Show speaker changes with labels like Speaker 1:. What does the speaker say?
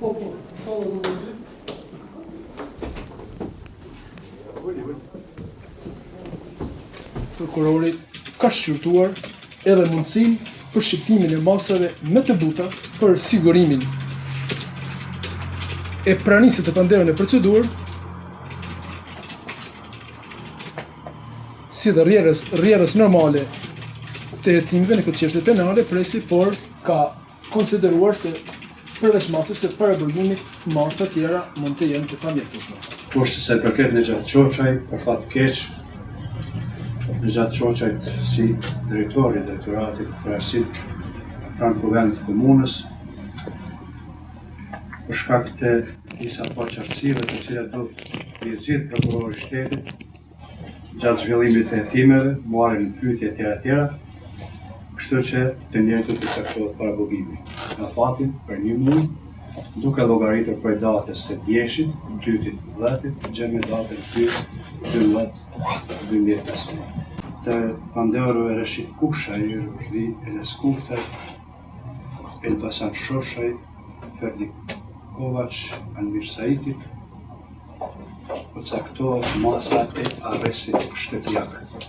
Speaker 1: Po, po, salla numër 2.
Speaker 2: Prokurori ka shqyrtuar edhe mundësinë për shqiptimin e masave më të buta për sigurimin e pranisë së të pandehurve në procedurë, si dhe rrjedhës, rrjedhës normale të hetimeve në këtë çështje penale, presi por ka konsideruar se përveç masës së paraburgimit, masa tjera mund të jenë të pamjaftueshme.
Speaker 3: Kurse sa i përket Nexhat Çoçaj, për fat keq, Nexhat Çoçajt si drejtor i drejtoratit për arsim pranë Kuvendit të Komunës, për shkak të disa paqartësive të cilat duhet t'i zgjidhë prokurori i shtetit, gjatë zhvillimit të hetimeve, marrjen në pyetje etj etj, kështu që të njëjtit i caktohet paraburgimi në afatin për një muaj, duke llogaritur prej datës së djeshit, dytit dhjetit, gjer në datën 2 12 2015. Të pandehurve Reshit Kushaj, Ruzhdi Eleskurtaj, Elbasan Shoshaj, Ferdi Kovaç, Anmir Saitit, u caktohet masa e arrestit shtëpiak.